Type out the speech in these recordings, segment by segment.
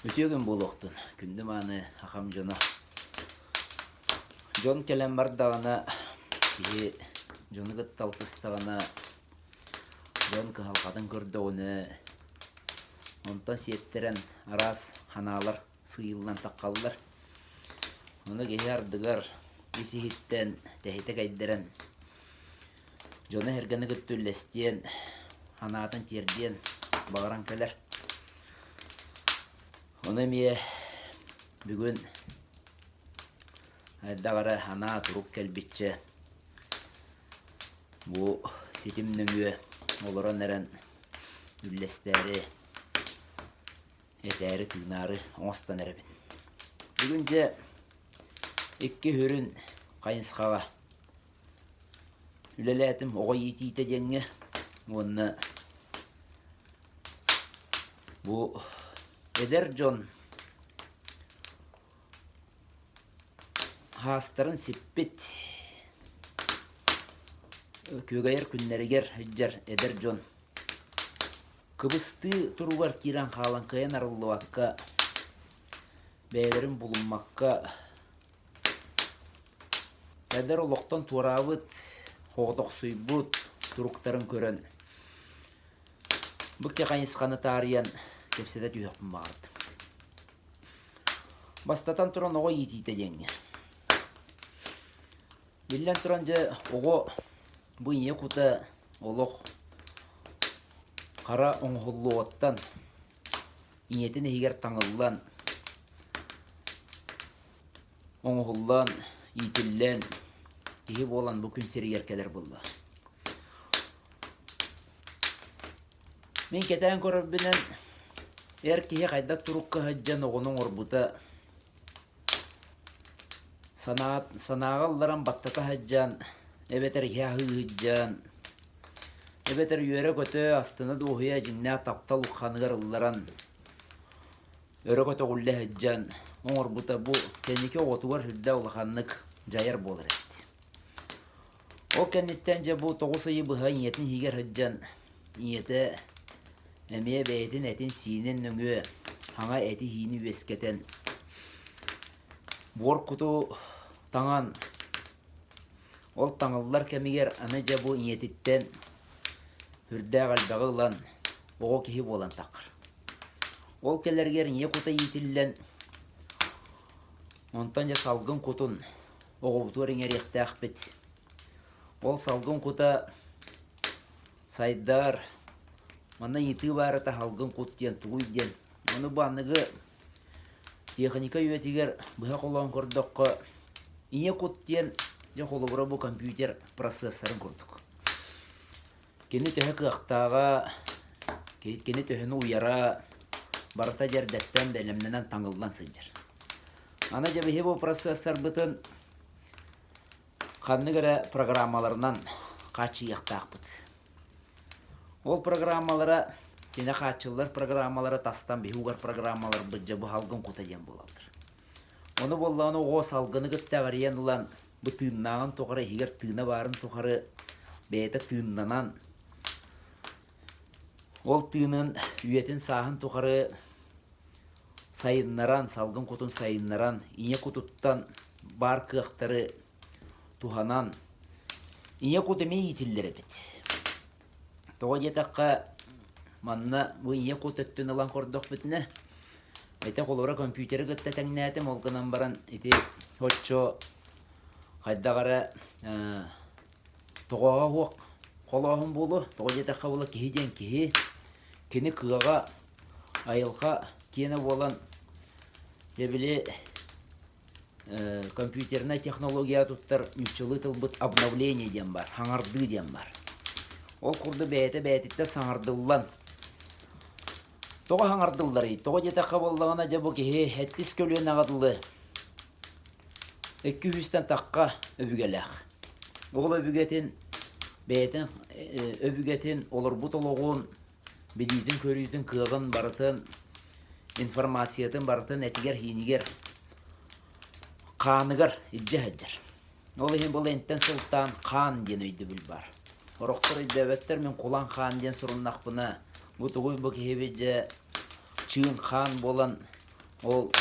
Үтүө күн буолуохтун, күндү мааны хахам дьоно. Дьон кэлэн бардаҕына, киһи дьону кытта алтыстаҕына, дьон кыһалҕатын көрдөҕүнэ, онтон сиэттэрэн араас ханаалар сыыйыллан таххаллар. Ону киһи ардыгар ис-иһиттэн тэһитэ кэйдэрэн, дьону-сэргэни кытта үллэстиэн, санаатын тиэрдиэн баҕаран кэлэр. Ону эмиэ бүгүн хайдах эрэ санаа турук кэлбиччэ бу ситим нөҥүө олорон эрэн үллэстээри, этээри-тыынаары оҥостон эрэбин. Бүгүн дьэ икки сүрүн хайысхаҕа үлэлээтим оҕо иитиитэ диэҥҥэ уонна бу эдэр дьон хаастарын сиппит күөгэйэр күннэригэр сылдьар эдэр дьон кыбыстыы туругар киирэн хаалан кыайан арыллыбакка бэйэлэрин булуммакка Эдэр олохтон туораабыт, оҕотохсуйбут туруктарын көрөн, бу хайысханы таарыйан кэпсэтэ түһүөхпүн баҕардым. Бастатан туран оҕо иитиитэ диэҥҥэ. Биллэн туран дьэ оҕо бу ийэ кута олох хара оҥоһуллуоҕуттан ийэтин иһигэр таҥыллан оҥоһуллан, иитиллэн, киһи буолан бу күн сиригэр кэлэр буолла. Мин кэтээн көрөрбүнэн, эр киһи хайдах турукка сылдьан оҕону оҥорбута санаа, санааҕа ылларан баттата сылдьан, эбэтэр иһэ аһыы сылдьан, эбэтэр үөрэ-көтө, астына-дуоһуйа дьиҥнээх таптал ухханыгар ылларан өрө көтөҕүллэ сылдьан оҥорбута бу кэнники оҕотугар сүрдээх улаханнык дьайар буолар эбит. Ол кэнниттэн дьэ бу 9 ыйы быһа ийэтин иһигэр сылдьан ийэтэ эмиэ бэйэтин этин-сиинин нөҥүө хаҥа эти-иини үөскэтэн буор куту таҥан ол таҥыллар кэмигэр аны дьэ бу ийэтиттэн сүрдээх элбэҕи ылан оҕо киһи буолан таххар. Ол кэлэригэр ийэ кута иитиллэн, онтон дьэ салгын кутун оҕобутугар иҥэриэхтээхпит. Ол салгын кута сайдар, манна ыйытыы баар этэ салгын кут диэн тугуй диэн. Ону бу аныгы техника үйэтигэр быһа холоон көрдөххө, ийэ кут диэн дьэ холобура бу компьютер процессорын курдук. Кини төһө кыахтааҕа, кини төһөнү уйара барыта дьэрдэттэн бэлэмнэнэн таҥыллан сылдьар. Аны дьэ биһи бу процессорбытын ханнык эрэ программаларынан хааччыйыахтаахпыт. Ол программалара, кини хааччыллар программалара тастан биһи угар программаларбыт дьэ бу салгын кута диэн буолаллар. Ону буоллаҕына оҕо салгыны кытта эҕирийэн ылан бу тыыннааҕын тухары иһигэр тыына баарын тухары бэйэтэ тыыннанан ол тыынын үйэтин сааһын тухары сайыннаран салгын кутун сайыннаран ийэ кутуттан баар кыахтары туһанан ийэ кут эмиэ иитиллэр эбит Тоҕо диэтэххэ, манна бу ийэ кут өттүн ылан көрдөхпүтүнэ, ити холобура компьютеры кытта тэҥнээтим, ол гынан баран ити оччо хайдах эрэ тоҕооһо суох холооһун буолуо. Тоҕо диэтэххэ буола киһи диэн киһи, кини кыаҕа, айылҕа киэнэ буолан, дьэ били компьютернай технология туттар нууччалыы тылбыт обновление диэн баар, хаҥардыы диэн баар. Ол курдук бэйэтэ бэйэтиттэн саҥардыллан тоҕо хаҥардылларый? Тоҕо диэтэххэ буоллаҕына дьэ бу киһи эттис көлүөнэҕэ дылы икки үһүстэн тахха өбүгэлээх. Ол өбүгэтин бэйэтин өбүгэтин олорбут олоҕун билиитин-көрүүтүн, кыаҕын барытын, информациятын барытын этигэр-иинигэр, хааныгар илдьэ сылдьар. Ол иһин бұл энтэн сылтаан хаан диэн өйдөбүл баар. Сорохтор өйдөөбөттөр, мин кулан хаан диэн суруннахпына, бу тугуй бу киһибит дьэ чыын хаан буолан. Ол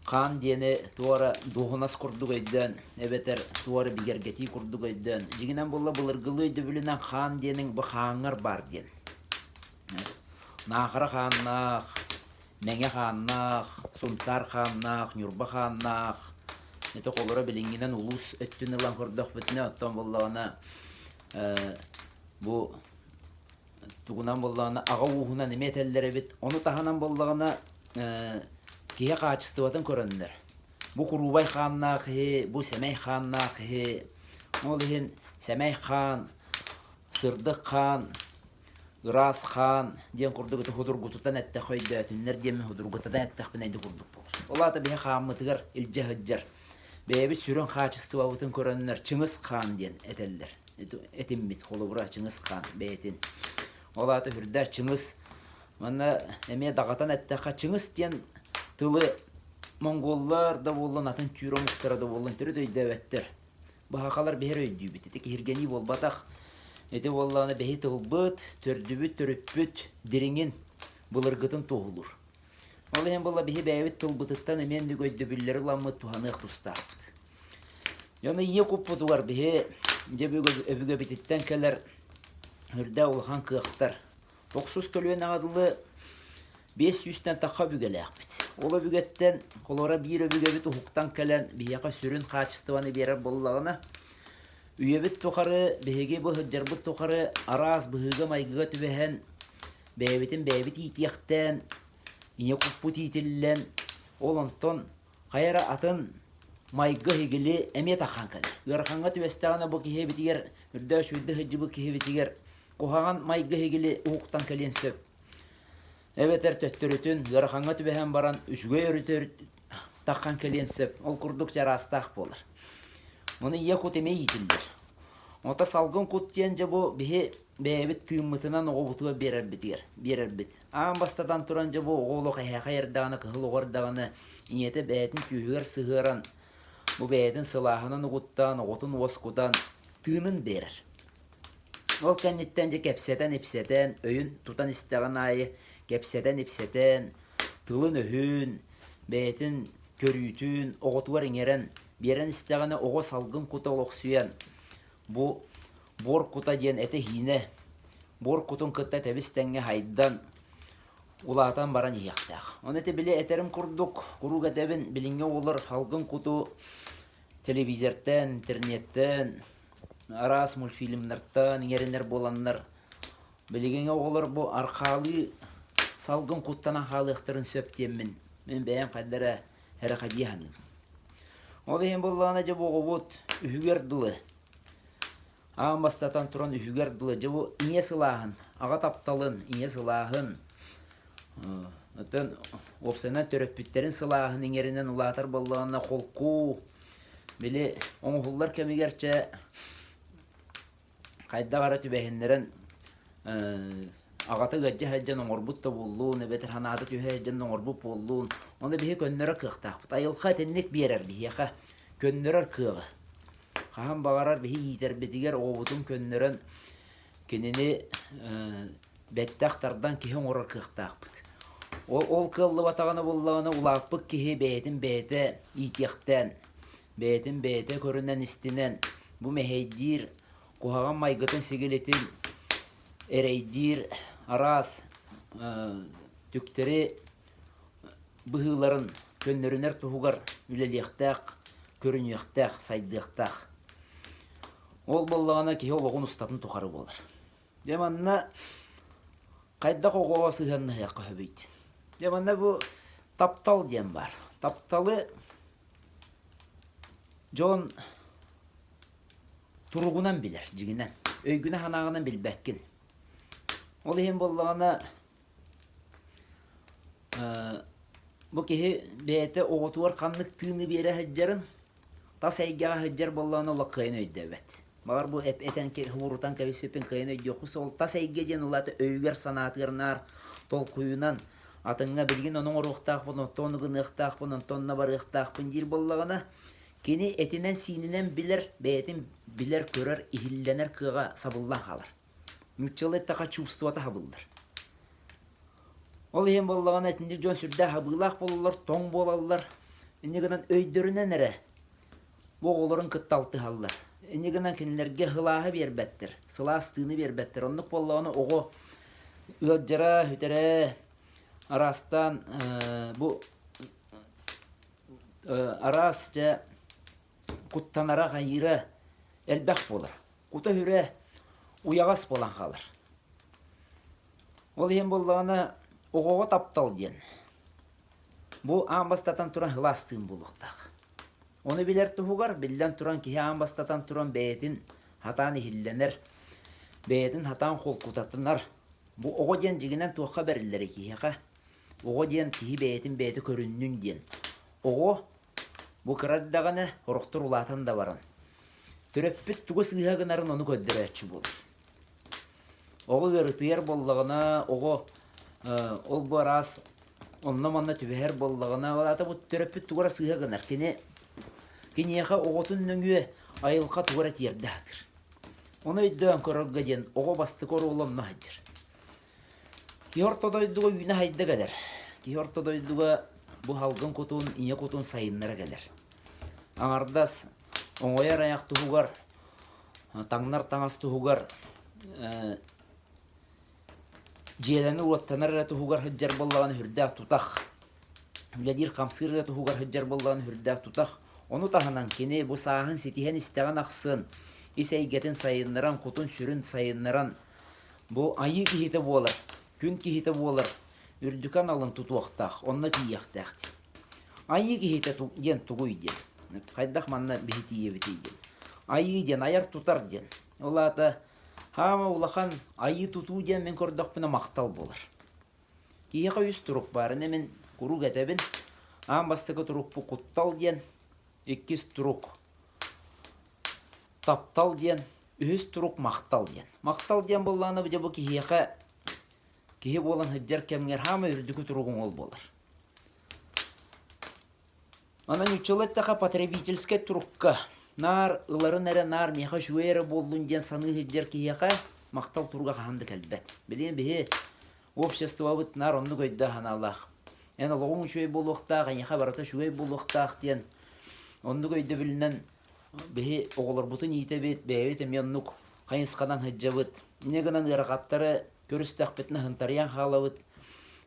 хаан диэни туора дуоһунас курдук өйдөөн эбэтэр туора бигэргэтии курдук өйдөөн, дьиҥинэн буолла былыргылыы өйдөбүлүнэн хаан диэниҥ бу хааҥҥар баар диэн. Наахара хааннаах, Мэҥэ хааннаах, Сунтаар хааннаах, Ньурба хааннаах. Ити холоро билиҥҥинэн улуус өттүн ылан көрдөхпүтүнэ, оттон буоллаҕына бу тугунан буоллаҕына аҕа ууһунан эмиэ этэллэр эбит. Ону таһынан буоллаҕына киһи хаачыстыбатын көрөннөр. Бу куруубай хааннаах киһи, бу сэмэй хааннаах киһи. Ол иһин сэмэй хаан, сырдык хаан, ыраас хаан диэн курдук ити судургутутан эттэххэ өйдөөтүннэр диэммин судургутутан эттэхпинэ ити курдук буолар. Ол аата биһи хааммытыгар илдьэ сылдьар бэйэбит сүрүн хаачыстыбабытын көрөннөр Чыҥыс хаан диэн этэллэр. Этиммит холобура Чыҥыс хаан бэйэтин. Ол аата үрдээх Чыҥыс манна эмиэ даҕатан эттэххэ Чыҥыс диэн тылы монголлар да буоллун атын түүр омуктара да буоллун төрүт өйдөөбөттөр. Баһахалар биһэр өйдүүбүт. Ити киһиргэнии буолбатах. Ити буоллаҕына бэһи тылбыт, төрдүбүт, төрүппүт дириҥин, былыргытын туоһулуур. Ол иһин буолла биһи бэйэбит тылбытыттан эмиэ оннук өйдөбүллэри ыламмыт туһаныах тустаахпыт. Дьону ийэ куппутугар биһи дьэ өбүгэбититтэн кэлэр үрдээх улахан кыахтар Тохсус көлүөнэҕэ дылы биэс сүүстэн тахха өбүгэлээхпит. Ол өбүгэттэн холоро биир өбүгэбит уһуктан кэлэн биһиэхэ сүрүн хаачыстыбаны биэрэр буоллаҕына, үйэбит тухары биһиги бу сылдьарбыт тухары араас быһыыга-майгыга түбэһэн, бэйэбитин бэйэбит иитиэхтээн, ийэ куппут иитиллэн, ол онтон хайа эрэ атын майгы-сигили эмиэ таххан кэлэр. Ыарахаҥҥа түбэстэҕинэ бу киһибитигэр, үрдээх үчүгэйдик сылдьыбыт киһибитигэр куһаҕан майгы-сигили уһуктан кэлиэн сөп. Эбэтэр төттөрүтүн ыарахаҥҥа түбэһэн баран үчүгэй өрүтэ таххан кэлиэн сөп. Ол курдук чараастаах буолар. Ону ийэ кут эмиэ иитиллэр. Ото салгын кут диэн дьэ бу биһи бэйэбит тыыммытынан оҕобутугар биэрэрбитигэр биэрэрбит. Аан бастатан туран дьэ бу оҕо олох эһээхэй эрдэҕинэ, кыһыл оҕо эрдэҕинэ ийэтэ бэйэтин түөһүгэр сыһыаран, бу бэйэтин сылааһынан угуттаан, оҕотун уоскутан тыынын биэрэр. Ол кэнниттэн дьэ кэпсэтэн-ипсэтэн, өйүн тутан истэҕин аайы кэпсэтэн-ипсэтэн, тылын-өһүн, бэйэтин көрүүтүн оҕотугар иҥэрэн биэрэн истэҕинэ оҕо салгын кута олохсуйан, бу буор кута диэн этэ-иһиинэ буор кутун кытта тэбис-тэҥҥэ хайдан, улаатан баран иһиэхтээх. Ону ити били этэрим курдук, куруук этэбин, билиҥҥи оҕолор салгын куту телевизортан, интернеттэн, араас мультфильмнартан иҥэринэр буоланнар билигиҥҥи оҕолор бу архаалыы салгын куттанан хаалыахтарын сөп диэммин мин бэйэм хайда эрэ эрэхэдийэ саныыбын. Ол иһин буоллаҕына дьэ бу оҕобут үһүгэр дылы аан бастатан туран үһүгэр дылы дьэ бу ийэ сылааһын, аҕа тапталын, ийэ сылааһын оттон уопсайынан төрөппүттэрин сылааһын иҥэринэн улаатар буоллаҕына холку Били оҥоһуллар кэмигэр чэ хайдах эрэ түбэһиннэрэн аҕата ыалдьа сылдьан оҥорбут да буоллун эбэтэр санаата түһэ сылдьан оҥорбут буоллун ону биһи көннөрөр кыахтаахпыт. Айылҕа итинник биэрэр биһиэхэ көннөрөр кыаҕы. Хаһан баҕарар биһи иитэрбитигэр оҕобутун көннөрөн кинини бэттэх тардан киһи оҥорор кыахтаахпыт. Ол, ол кыаллыбатаҕына буоллаҕына улааппыт киһи бэйэтин бэйэтэ иитиэхтээн, бэйэтин бэйэтэ көрүнэн-истинэн бу мэһэйдиир куһаҕан майгытын-сигилитин эрэйдиир араас түктэри быһыыларын көннөрүнэр туһугар үлэлиэхтээх, көрүнүөхтээх, сайдыахтаах. Ол буоллаҕына киһи олоҕун устатын тухары буолар. Дьэ манна хайдах оҕоҕо сыһыаннаһыахха сөбүй? Дьэ манна бу таптал диэн баар. Тапталы дьон туругунан билэр, дьиҥинэн. Өйгүнэ-санааҕынан билбэккин. Ол иһин буоллаҕына бу киһи бэйэтэ оҕотугар ханнык тыыны биэрэ сылдьарын Тас эйгэҕэ сылдьар буоллаҕына олох кыайан өйдөөбөт. Баҕар бу этэн уурутан кэбиспиппин кыайан өйдүөххүн сол тас эйгэ диэн улаата өйүгэр-санаатыгар наар толкуйунан атыҥҥа билигин ону оҥоруохтаахпын, онтон ону гыныахтаахпын, онтон онно барыахтаахпын диир буоллаҕына, кини этинэн-сиининэн билэр, бэйэтин билэр-көрөр, иһиллэнэр кыаҕа сабыллан хаалар. Нууччалыы эттэххэ чувствота сабыллар. Ол иһин буоллаҕына итинник дьон сүрдээх абыылаах буолаллар, тоҥ буолаллар. Инньэ гынан өйдөрүнэн эрэ бу оҕолорун кытта алтыһаллар. Инньэ гынан кинилэргэ сылааһы биэрбэттэр, сылаас тыыны биэрбэттэр. Оннук буоллаҕына оҕо ыалдьара, сүтэрэ, араастаан бу араас дьэ куттанара, хайыыра элбэх буолар. Кута-сүрэ уйаҕас буолан хаалар. Ол иһин буоллаҕына оҕоҕо таптал диэн бу аан бастатан туран сылаас тыын буолуохтаах. Ону билэр туһугар, биллэн туран, киһи аан бастатан туран бэйэтин сатаан иһиллэнэр, бэйэтин сатаан холкутатынар. Бу оҕо диэн дьиҥинэн туохха бэриллэрий киһиэхэ? Оҕо диэн киһи бэйэтин бэйэтэ көрүннүн диэн. Оҕо бу кыра эрдэҕинэ, сорохтор улаатан да баран, төрөппүт тугу сыыһа гынарын ону көрдөрөөччү буолар. Оҕо ыарытыйар буоллаҕына, оҕо ол-бу араас онно-манна түбэһэр буоллаҕына, ол аата бу төрөппүт тугу эрэ сыыһа гынар. Кини киниэхэ оҕотун нөҥүө айылҕа тугу эрэ тиэрдэ сатыыр. Ону өйдөөн көрөргө диэн оҕо бастакы оруола онно сылдьар. Киһи орто дойдуга үүнэ-сайда кэлэр. Киһи орто дойдуга бу салгын кутун, ийэ кутун сайыннара кэлэр. Аҥардас оҥойор айах туһугар, таҥнар таҥас туһугар, дьиэлэнэр-уоттанар эрэ туһугар сылдьар буоллаҕына сүрдээх тутах. Үлэлиир-хамсыыр эрэ туһугар сылдьар буоллаҕына сүрдээх тутах. Ону таһынан кини бу сааһын ситиһэн истэҕин ахсын ис эйгэтин сайыннаран, кутун-сүрүн сайыннаран Бу айыы киһитэ буолар, күн киһитэ буолар, үрдүкү аналын тутуохтаах, онно тиийиэхтээх диэн. Айыы киһитэ диэн тугуй диэн. Хайдах манна биһи тиийэбитий диэн. Айыы диэн айар-тутар диэн. Ол аата хаама улахан айыы тутуу диэн мин көрдөхпүнэ махтал буолар. Киһиэхэ үс турук баар. Ини мин куруук этэбин. Аан бастакы турукпут куттал диэн, иккис турук Таптал диэн үһүс турук махтал диэн. Махтал диэн буоллаҕына дьэ бу киһиэхэ киһи буолан сылдьар кэмҥэр хаамай үрдүкү туругуҥ ол буолар. Онон нууччалыы эттэххэ потребительскай турукка наар ыларын эрэ наар миэхэ үчүгэй эрэ буоллун диэн саныы сылдьар киһиэхэ махтал туруга хаһан да кэлбэт. Билигин биһи обществобыт наар оннук өйдөөх-санаалаах. Эн олоҕуҥ үчүгэй буолуохтаах, эйиэхэ барыта үчүгэй буолуохтаах диэн оннук өйдөбүлүнэн биһи оҕолорбутун иитэбит, бэйэбит эмиэ оннук хайысханан сылдьабыт. Инньэ гынан ыарахаттары көрүстэхпитинэ хантарыйан хаалабыт.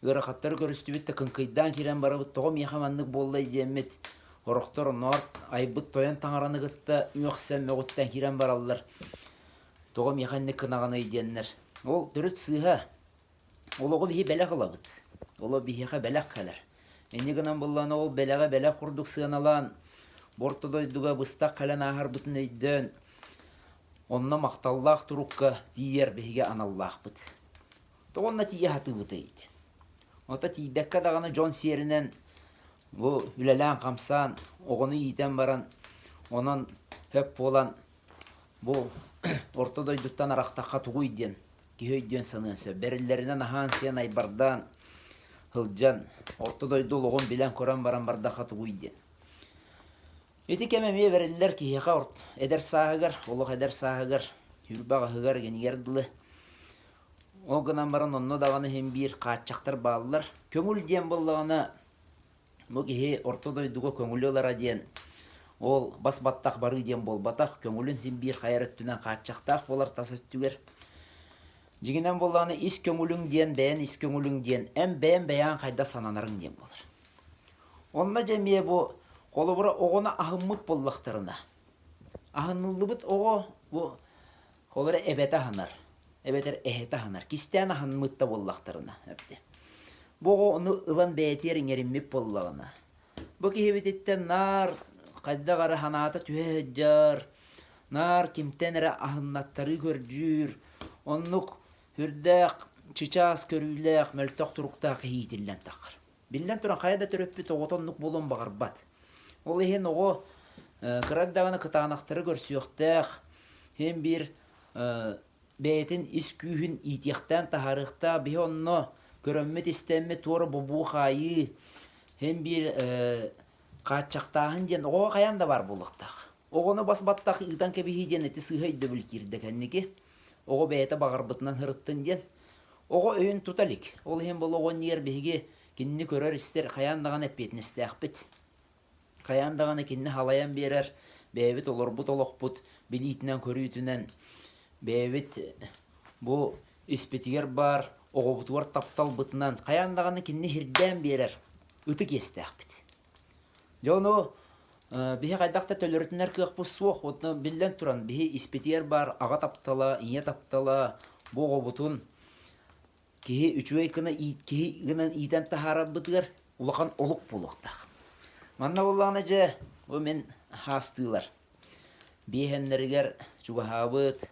Ыарахаттары көрүстүбүт да кыҥкыйдаан киирэн барабыт, тоҕо миэхэ маннык буоллай диэммит сорохтор оннооҕор айбыт тойон таҥараны кытта үөхсэн мөҕүттэн киирэн бараллар. Тоҕо миэхэ инник гынаҕыный диэннэр. Ол төрүт сыыһа. Олоҕу биһи бэлэх ылабыт. Оло биһиэхэ бэлэх кэлэр. Инньэ гынан буоллаҕына ол бэлэҕи бэлэх курдук сыаналаан, бу орто дойдуга быстах кэлэн ааһарбытын өйдөөн, онно махталлаах турукка тиийэр биһиги аналлаахпыт. Тоҕо онно тиийэ сатыыбытый ити? Ото тиийбэккэ даҕаны дьон сиэринэн бу үлэлээн-хамсаан, оҕону иитэн баран, онон сөп буолан бу орто дойдуттан арахтахха тугуй диэн киһи өйдүөн саныан сөп. Бэриллэринэн аһаан-сиэн айбардаан сылдьан, орто дойду олоҕун билэн-көрөн баран бардахха тугуй диэн. Ити кэм эмиэ бэриллэр киһиэхэ эдэр сааһыгар, олох эдэр сааһыгар, сүүрбэ аҕыһыгар, игинигэр дылы. Ол гынан баран онно даҕаны иһин биир хааччахтар бааллар. Көҥүл диэн буоллаҕына Бу киһи орто дойдуга көҥүлү ылара диэн ол бас-баттах барыы диэн буолбатах, көҥүлүн син биир хайар өттүнэн хааччахтаах буолар тас өттүгэр. Дьиҥинэн буоллаҕына ис көҥүлүҥ диэн бэйэн ис көҥүлүҥ диэн эн бэйэн бэйэҕин хайдах сананарыҥ диэн буолар. Онно дьэ эмиэ бу холобура оҕону аһыммыт буоллахтарына, аһыныллыбыт оҕо бу Холобура эбэтэ аһынар, эбэтэр эһэтэ аһынар, кистээн аһыммыт да буоллахтарына эбитэ. Бу оҕо ону ылан бэйэтигэр иҥэриммит буоллаҕына, бу киһибититтэн наар хайдах эрэ санаата түһэ сылдьар, наар кимтэн эрэ аһыннаттарыы көрдүүр, оннук сүрдээх чычаас көрүүлээх, мөлтөх туруктаах киһи иитиллэн таххар. Биллэн туран, хайа да төрөппүт оҕото оннук буолуон баҕарбат. Ол иһин оҕо кыра эрдэҕинэ кытаанахтары көрсүөхтээх, син биир бэйэтин ис күүһүн иитиэхтээн таһаарыахтаах. Биһи онно көрөммүт-истэммит туора бобуу-хаайыы, син биир хааччахтааһын диэн оҕоҕо хайаан да баар буолуохтаах. Оҕону бас-баттах ыытан кэбиһии диэн ити сыыһа өйдөбүл киирдэ кэнники. Оҕо бэйэтэ баҕарбытынан сырыттын диэн. Оҕо өйүн тута илик. Ол иһин буолуо оҕо иннигэр биһиги кинини көрөр-истэр хайаан даҕаны эппиэтинэстээхпит. Хайаан даҕаны кинини халайан биэрэр, бэйэбит олорбут олохпут билиитинэн-көрүүтүнэн бэйэбит бу испитигэр баар оҕобутугар тапталбытынан хайаан даҕаны кинини сирдээн биэрэр ытык иэстээхпит. Дьэ ону биһи хайдах да төлөрүтүнэр кыахпыт суох. Уонна биллэн туран, биһи испитигэр баар аҕа таптала, ийэ таптала бу оҕобутун киһи үчүгэй гына киһи гынан иитэн таһаарарбытыгар улахан олук буолуохтаах. Манна буоллаҕына дьэ, бу мин хаастыылар. Биэһэннэригэр чугаһаабыт,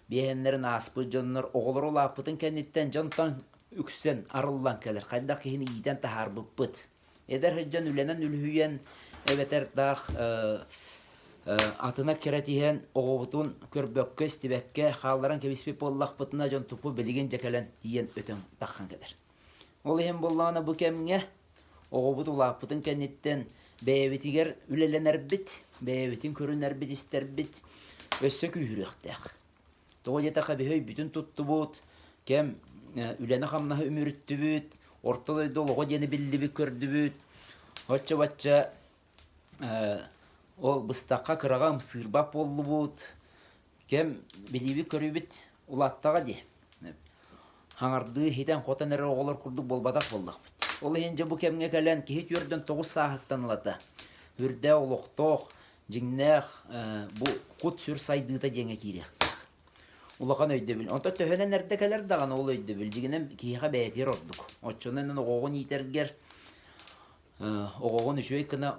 биэһэннэрин ааспыт дьоннор оҕолоро улааппытын кэнниттэн дьонтон үксэн арыллан кэлэр. Хайдах киһини иитэн таһаарбыппыт. Эдэр сылдьан үлэнэн үлүһүйэн эбэтэр таах атына кэрэтиһэн оҕобутун көрбөккө, истибэккэ хаалларан кэбиспит буоллахпытына дьон туппу билигин дьэ кэлэн тиийэн өтөн таххан кэлэр. Ол иһин буоллаҕына бу кэмҥэ оҕобут улааппытын кэнниттэн бэйэбитигэр үлэлэнэрбит, бэйэбитин көрүнэрбит, истэрбит өссө күүһүрүөхтээх. Тоҕо диэтэххэ биһи өйбүтүн туттубут, кэм үлэни-хамнаһы үмүрүттүбүт, орто дойду олоҕо диэни биллибит, көрдүбүт. Оччо-бачча ол быстахха кыраҕа ымсыырбат буоллубут, кэм билиибит-көрүүбүт улааттаҕа дии. Хаҥардыы хитэн-хотон эрэр оҕолор курдук буолбатах буоллахпыт. Ол иһин дьэ бу кэмҥэ кэлэн киһи түөрдэн тоҕус сааһыттан ылата үрдээх олохтоох, дьиҥнээх бу кут-сүр сайдыыта диэҥҥэ киириэхтээх. Улахан өйдөбүл. Онтон төһөнөн эрдэ кэлэр даҕаны ол өйдөбүл дьиҥинэн киһиэхэ бэйэтигэр ордук. Оччонон эн оҕоҕун иитэргэр оҕоҕун үчүгэй гына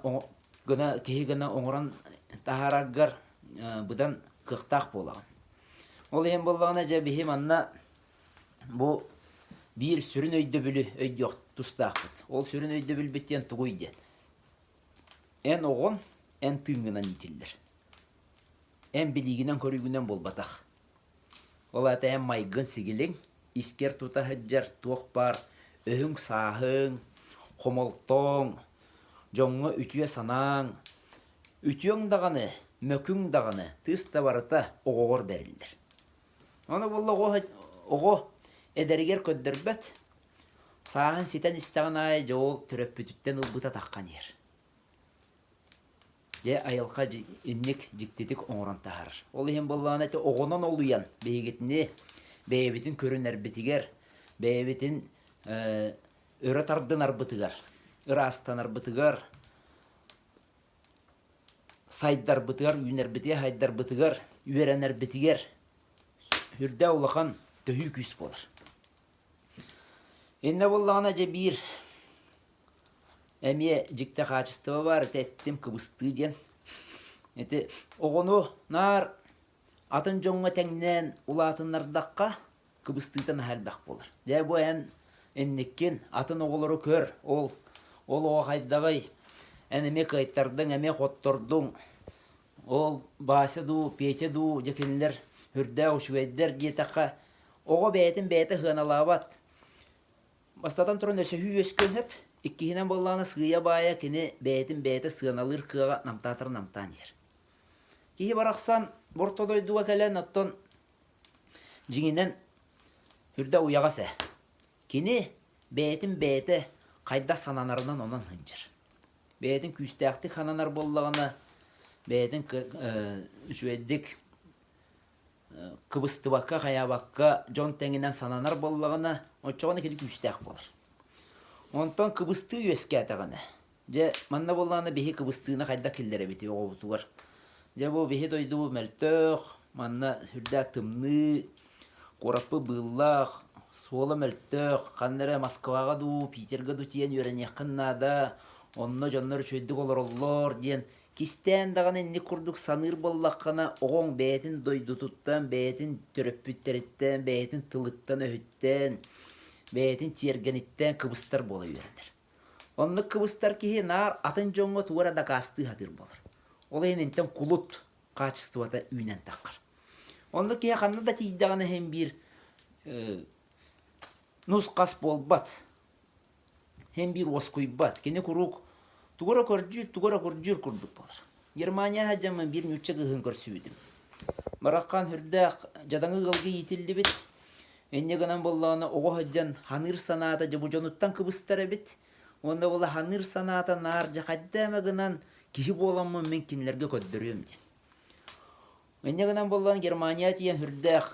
гына киһи гына оҥорон таһаараргар быдан кыахтаах буолаҕын. Ол иһин буоллаҕына дьэ биһи манна бу биир сүрүн өйдөбүлү өйдүөх тустаахпыт. Ол сүрүн өйдөбүлбүт диэн тугуй диэн. Эн оҕон эн тыыҥҥынан иитиллэр. Эн билиигинэн-көрүүгүнэн буолбатах. Ол аата эн майгын-сигилиҥ, искэр тута сылдьар туох баар өһүҥ-сааһыҥ, хомолтоҥ, дьоҥҥо үтүө санааҥ, үтүөҥ даҕаны, мөкүҥ даҕаны тыс да барыта оҕоҕор бэриллэр. Ону буолла оҕо, оҕо эдэригэр көрдөрбөт, сааһын ситэн истэҕин аайы дьэ ол төрөппүтүттэн ылбыта таххан иһэр. Дьэ айылҕа инник дьиктитик оҥорон таһаарар. Ол иһин буоллаҕына ити оҕонон олуйан биһигитини бэйэбитин көрүнэрбитигэр, бэйэбитин өрө тардынарбытыгар, ыраастанарбытыгар, сайдарбытыгар, үүнэрбитигэр, сайдарбытыгар, үөрэнэрбитигэр үрдээх улахан төһүү күүс буолар. Иннэ буоллаҕына дьэ биир Эмиэ дьикти хаачыстыба баар ити эттим кыбыстыы диэн. Ити оҕону наар атын дьоҥҥо тэҥнээн улаатыннардахха кыбыстыыта наһаа элбэх буолар. Дьэ бу эн инниккин атын оҕолору көр, ол ол оҕо хайдаҕый, эн эмиэ кыайтардыҥ, эмиэ хоттордуҥ, ол Вася дуу, Петя дуу, дьэ кинилэр үрдээх үчүгэйдэр диэтэххэ, оҕо бэйэтин бэйэтэ сыаналаабат. Бастатан туран өсөһүү үөскүөн сөп, иккиһинэн буоллаҕына сыыйа-баайа кини бэйэтин бэйэтэ сыаналыыр кыаҕа намтаатар намтаан иһэр. Киһи барахсан орто дойдуга кэлэн оттон дьиҥинэн үрдэ уйаҕас ээ. Кини бэйэтин бэйэтэ хайдах сананарынан онон сылдьар. Бэйэтин күүстээхтик сананар буоллаҕына, бэйэтин үчүгэйдик кыбыстыбакка, хайаабакка дьон тэҥинэн сананар буоллаҕына, оччоҕуна кини күүстээх буолар. Онтон кыбыстыы үөскээтэҕинэ, дьэ, манна буоллаҕына биһи кыбыстыыны хайдах киллэрэбитий оҕобутугар? Дьэ, бу биһи дойдубут мөлтөх, манна сүрдээх тымныы, куораппыт быыллаах, суола мөлтөх, ханна эрэ Москваҕа дуу, Питергэ дуу тиийэн үөрэниэххин наада, онно дьоннор үчүгэйдик олороллор диэн Кистээн даҕаны инник курдук саныыр буоллаххына, оҕоҥ бэйэтин дойдутуттан, бэйэтин төрөппүттэриттэн, бэйэтин тылыттан-өһүттэн, бэйэтин тиэргэниттэн кыбыстар буола үөрэнэр. Оннук кыбыстар киһи наар атын дьоҥҥо тугу эрэ дакаастыы сатыыр буолар. Ол иһин интэн кулут хаачыстыбата үүнэн таххар. Оннук киһи ханна да тиийдэҕинэ иһин биир нус-хас буолбат. Һин биир уоскуйбат. Кини куруук тугу эрэ көрдүүр, тугу эрэ көрдүүр курдук буолар. Германия сылдьаммын биир нуучча кыыһын көрсүбүтүм. Бараххан сүрдээх дьадаҥы ыалга иитиллибит. Инньэ гынан буоллаҕына оҕо сылдьан ханыыр санаата дьэ бу дьонуттан кыбыстар эбит. Уонна буола ханыыр санаата наар дьэ хайда эмэ гынан киһи буоламмын мин кинилэргэ көрдөрүөм диэн. Инньэ гынан буоллаҕына Германия тиийэн сүрдээх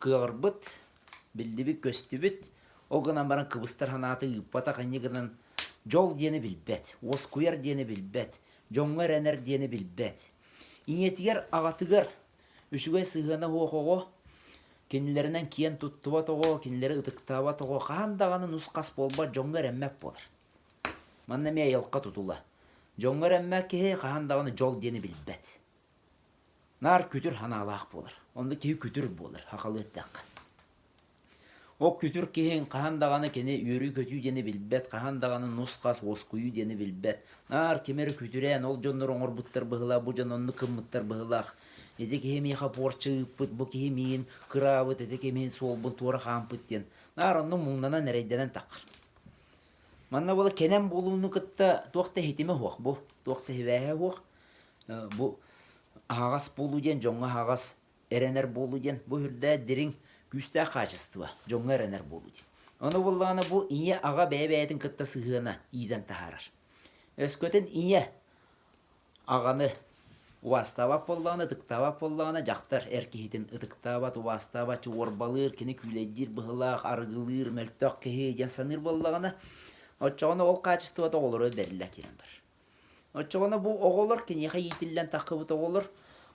кыаҕырбыт, биллибит-көстүбүт. Ол гынан баран кыбыстар санаата ыыппатах инньэ гынан дьол диэни билбэт, уоскуйар диэни билбэт, дьоҥҥо эрэнэр диэни билбэт. Ийэтигэр, аҕатыгар үчүгэй сыһыана суох оҕо, кинилэринэн киэн туттубат оҕо, кинилэри ытыктаабат оҕо хаһан даҕаны нус-хас буолбат, дьоҥҥо эрэммэт буолар. Манна эмиэ айылҕа тутула. Дьоҥҥо эрэммэт киһи хаһан даҕаны дьол диэни билбэт. Наар күтүр санаалаах буолар. Онно киһи күтүр буолар, сахалыы эттэххэ. Ол күтүр киһиҥ хаһан даҕаны кини үөрүү-көтүү диэни билбэт, хаһан даҕаны нус-хас уоскуйуу диэни билбэт. Наар кими эрэ күтүрээн, ол дьоннор оҥорбуттар быһыылаах, бу дьон оннук гыммыттар быһыылаах. Ити киһи миэхэ порча ыыппыт, бу киһи миигин кыраабыт, ити киһи миигин суолбун туора хаампыт диэн. Наар онно муҥнанан эрэйдэнэн таххар. Манна буола кэнэн буолууну кытта туох да иһитимэ суох бу, туох да сибээһэ суох. Бу аһаҕас буолуу диэн дьоҥҥо аһаҕас эрэнэр буолуу диэн бу үрдээх дириҥ күүстээх хаачыстыба дьоҥҥо эрэнэр буолуу диэн. Ону буоллаҕына бу ийэ аҕа бэйэ-бэйэтин кытта сыһыана иитэн таһаарар. Өскөтүн ийэ аҕаны убаастаабат буоллаҕына, ытыктаабат буоллаҕына, дьахтар эр киһитин ытыктаабат, убаастаабат, уорбалыыр, кини күүлэйдиир быһыылаах, арыгылыыр, мөлтөх киһи диэн саныыр буоллаҕына, оччоҕуна ол хаачыстыбата оҕолоро бэриллэн киирэн барар. Оччоҕуна бу оҕолор киниэхэ иитиллэн таххыбыт оҕолор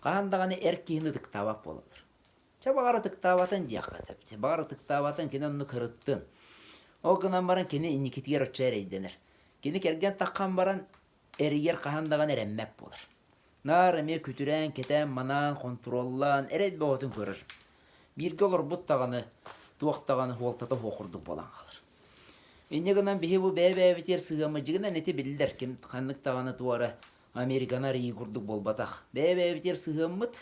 хаһан даҕаны эр киһини ытыктаабат буолаллар. Чэ баҕар ытыктаабатын диэххэ сөп. Баҕар ытыктаабатын кини оннук ырыттын. Ол гынан баран кини инникитигэр оччо эрэйдэнэр. Кини кэргэн таххан баран эригэр хаһан даҕаны эрэммэт буолар. Наар эмиэ күтүрээн, кэтээн, манаан, хонтуруоллаан эрэй бөҕөтүн көрөр. Бииргэ олорбут даҕаны, туох даҕаны суолтата суох курдук буолан хаалар. Инньэ гынан биһи бу бэйэ-бэйэбитигэр сыһыаммыт дьигинэн ити биллэр, ким ханнык даҕаны туора Американы арыйыы курдук буолбатах. Бэйэ-бэйэбитигэр сыһыаммыт,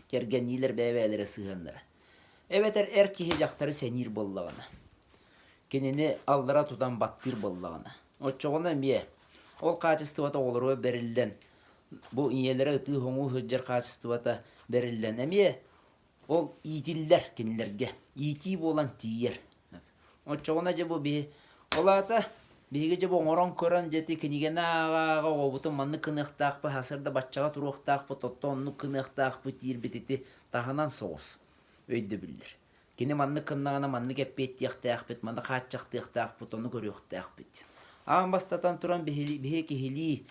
кэргэнниилэр бэйэ-бэйэлэрэ сыһыаннара. Эбэтэр эр киһи дьахтары сэниир буоллаҕына, кинини аллара тутан баттыыр буоллаҕына, оччоҕуна эмиэ ол хаачыстыбата оҕолоругар бэриллэн, бу ийэлэрэ ытыы-хоҥуу сылдьар хаачыстыбата бэриллэн эмиэ ол иитиллэр кинилэргэ, иитии буолан тиийэр. Оччоҕуна дьэ бу биһи ол аата биһиги дьэ бу оҥорон көрөн дьэ ити кинигэни ааҕа-ааҕа оҕобутун маннык гыныахтаахпыт, сарсыарда баччаҕа туруохтаахпыт, оттон оннук гыныахтаахпыт диирбит ити таһынан соҕус өйдөбүллэр. Кини маннык гыннаҕына маннык эппиэттиэхтээхпит, маны хааччахтыахтаахпыт, ону көрүөхтээхпит. Аан бастатан туран биһи киһилии,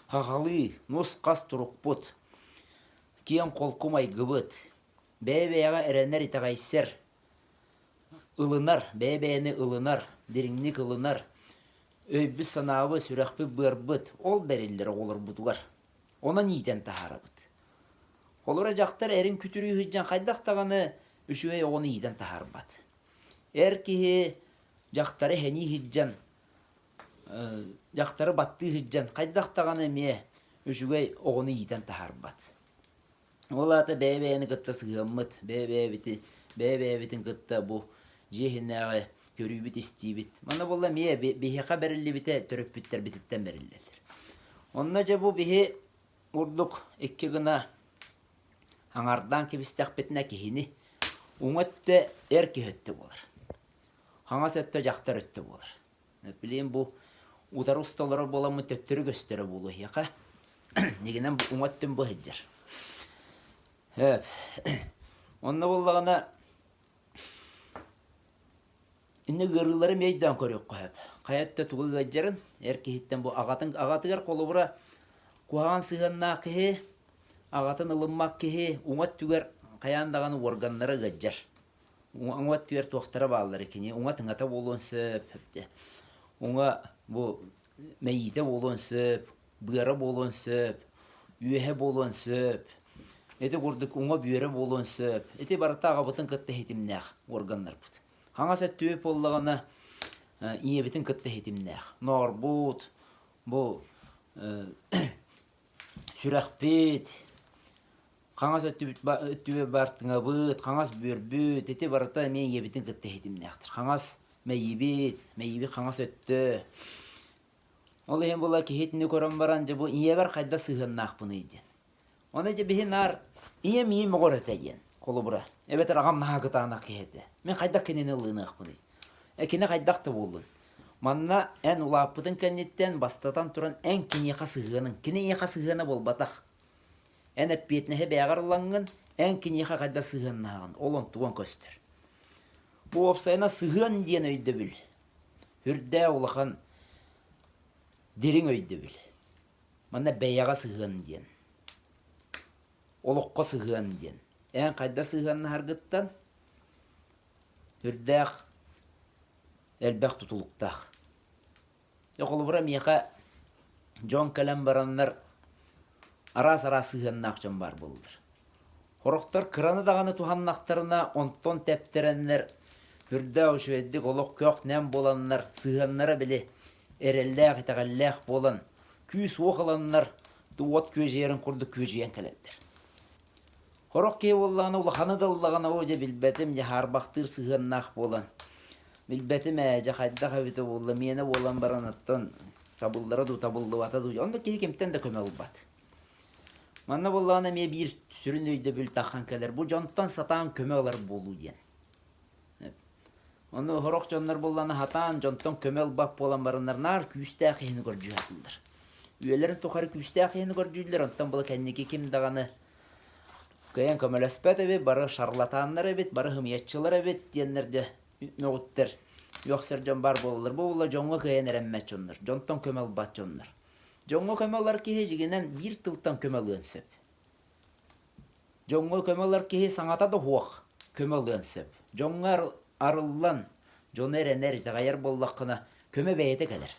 хаҕалыы, нус-хас турукпут, киэҥ-холку майгыбыт, бэйэ-бэйэҕэ эрэнэр итэҕэйсэр, ылынар, бэйэ-бэйэни ылынар, дириҥник ылынар, өйбүт-санаабыт, сүрэхпит-быарбыт ол бэриллэр оҕолорбутугар. Онон иитэн таһаарабыт. Холобура дьахтар эрин күтүрүү сылдьан хайдах даҕаны үчүгэй оҕону иитэн таһаарбат. Эр киһи дьахтары сэнии сылдьан, дьахтары баттыы сылдьан хайдах даҕаны эмиэ үчүгэй оҕону иитэн таһаарбат. Ол аата бэйэ-бэйэни кытта сыһыаммыт, бэйэ-бэйэбити, бэйэ-бэйэбитин кытта бу дьиэ иһинээҕи көрүүбүт-истиибит. Манна буолла эмиэ биһиэхэ бэриллибитэ төрөппүттэрбититтэн бэриллэллэр. Онно дьэ бу биһи курдук икки гына аҥардаан кэбистэхпитинэ киһини уҥа өттө эр киһи өттө буолар. Хаҥас өттө дьахтар өттө буолар. Билигин бу утары усталара буоламмыт төттөрү көстөрө буолуо эһиэхэ. Нигинэн уҥа өттүн бу сылдьар. Онно буоллаҕына инньэ ыарыылары эмиэ өйдөөн көрүөххэ сөп. Хайа өттө тугу ыалдьарын эр киһиттэн бу аҕатын аҕатыгар холобура куһаҕан сыһыаннаах киһи, аҕатын ылыммат киһи уҥа өттүгэр хайаан даҕаны уорганнара ыалдьар. Уҥа өттүгэр туохтара бааллар кини уҥа тыҥата буолуон сөп, уҥа бу мэйиитэ буолуон сөп, быара буолуон сөп, үөһэ буолуон сөп, ити курдук уҥа бүөрэ буолуон сөп. Ити барыта аҕабытын кытта ситимнээх органнарбыт. Хаҥас өттүбүт буоллаҕына ийэбитин кытта ситимнээх. Ноорбут, бу сүрэхпит, хаҥас өттүбүт баар тыҥабыт, хаҥас бүөрбүт, ити барыта эмиэ ийэбитин кытта ситимнээхтэр. Хаҥас мэйиибит, мэйиибит хаҥас өттө. Ол иһин була киһи итини көрөн баран, дьэ бу ийэбэр хайдах сыһыаннаахпыный диэн. Ону дьэ биһи наар ийэм ийэм оҕор этэ диэн. Холобура, эбэтэр аҕам наһаа кытаанах киһи этэ. Мин хайдах кинини ылыныахпыный? Э, кини хайдах да буоллун. Манна эн улааппытыҥ кэнниттэн бастатан туран эн киниэхэ сыһыаныҥ, кини эйиэхэ сыһыана буолбатах. Эн эппиэтинэһи бэйэҕэр ылаҥҥын, эн киниэхэ хайдах сыһыаннаһаҕын, ол онтуган көстөр. Бу уопсайынан сыһыан диэн өйдөбүл. Үрдээх улахан дириҥ өйдөбүл. Манна бэйэҕэ сыһыан диэн. Олоххо сыһыан диэн. Эн хайдах сыһыаннаһаргыттан үрдээх элбэх тутулуктаах. Дьэ, холобура, миэхэ дьон кэлэн бараннар араас-араас сыһыаннаах дьон баар буоллулар. Сорохтор кыраны даҕаны туһаннахтарына, онтон тэптэрэннэр, үрдээх үчүгэйдик олох көх-нэм буоланнар, сыһыаннара били эрэллээх, итэҕэллээх буолан, күүс-уох ыланнар, уот күөдьүйэрин курдук күөдьүйэн кэлэллэр. Сорох киһи буоллаҕына улаханы да ыллаҕына оо дьэ билбэтим, дьэ хаарбахтыыр сыһыаннаах буолан билбэтим ээ, дьэ хайдах эбитэ буолла, миэнэ буолан баран оттон табыллара дуу, табыллыбата дуу, онно киһи кимтэн да көмө ылбат. Манна буоллаҕына эмиэ биир сүрүн өйдөбүл таххан кэлэр, бу дьонтон сатаан көмө ылар буолуу диэн. Ону сорох дьоннор буоллаҕына сатаан дьонтон көмө ылбат буолан бараннар наар күүстээх киһини көрдүү сатыыллар. Үйэлэрин тухары күүстээх киһини көрдүүллэр, онтон була кэнники ким даҕаны кыайан көмөлөспөт эбит, бары шарлатаннар эбит, бары хымыйаччылар эбит диэннэр дьэ мөҕүттэр, үөхсэр дьон баар буолаллар. Бу буолла дьоҥҥо кыайан эрэммэт дьоннор, дьонтон көмө ылбат дьоннор. Дьоҥҥо көмө ылар киһи дьиҥинэн биир тылтан көмө ылыан сөп. Дьоҥҥо көмө ылар киһи саҥата да суох көмө ылыан сөп. Дьоҥҥо арыллан, дьону эрэнэр, итэҕэйэр буоллаххына, көмө бэйэтэ кэлэр.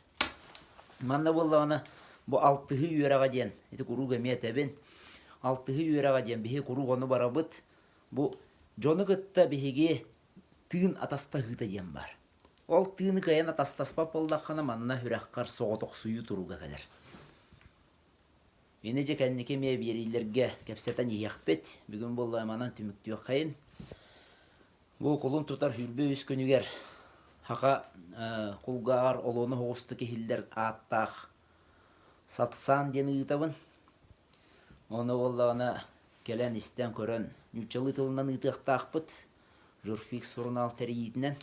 Манна буоллаҕына, бу алтыһыы үөрэҕэ диэн, ити куруук эмиэ этэбин, алтыһыы үөрэҕэ диэн биһиги куруук ону барабыт. Бу дьону кытта биһиги тыын атастаһыыта диэн баар. Ол тыыны кыайан атастаспат буоллаххына, манна үрэххэр соҕотохсуйуу туруга кэлэр. Ини дьэ кэнники эмиэ биэриилэргэ кэпсэтэн иһиэхпит. Бүгүн буолла манан түмүктүөххэйин. Бу кулун тутар 23 күнүгэр Хаха кулгааҕар олуона оҕустук иһиллэр ааттаах Сатсан диэн ыытабын. Ону буоллаҕына кэлэн истэн көрөн нууччалыы тылынан ыытыахтаахпыт. Журфикс сурунаал тэрийиитинэн.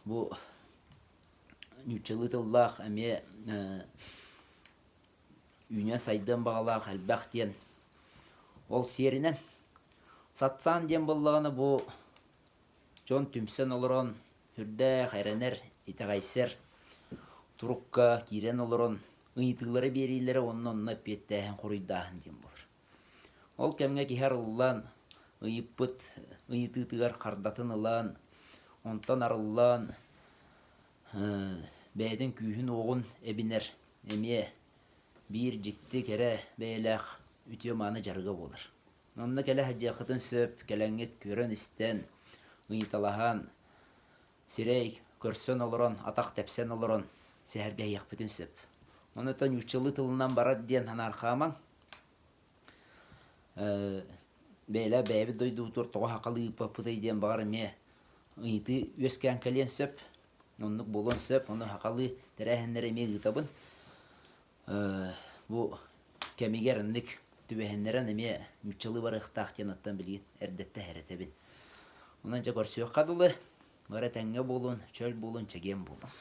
Бу нууччалыы тыллаах эмиэ үүнэн сайдыан баҕалаах элбэх диэн ол сиэринэн сатсаан диэн буоллаҕына бу дьон түмсэн олорон сүрдээх эрэнэр итэҕэйсэр турукка киирэн олорон ыйытыылары биэриилэрэ уонна онно эппиэттээһин хоруйдааһын диэн буолар. Ол кэмҥэ киһи арыллан ыйыппыт ыйытыытыгар хардатын ылан онтон арыллан бэйэтин күүһүн-уоҕун эбинэр эмиэ биир дьикти кэрэ бэйэлээх үтүө-мааны дьарыга буолар. Онно кэлэ сылдьыаххытын сөп, кэлэҥҥит көрөн-истэн, ыйыталаһан, сирэй көрсөн олорон, атах тэпсэн олорон сэһэргэһиэхпитин сөп. Онон нууччалыы тылынан барар диэн санаархаамаҥ. Бэйэлээх бэйэбит дойдубутугар тоҕо сахалыы ыыппаппытый диэн баҕар эмиэ ыйытыы үөскээн кэлиэн сөп. Оннук буолуон сөп. Ону сахалыы тэрээһиннэри эмиэ ыытабын. Бу кэмигэр инник түбэһиннэрэн эмиэ нууччалыы барыахтаах диэн оттон билигин эрдэттэн сэрэтэбин. Онон дьэ көрсүөххэ дылы, бары этэҥҥэ буолун, чөл буолун, чэгиэн буолун.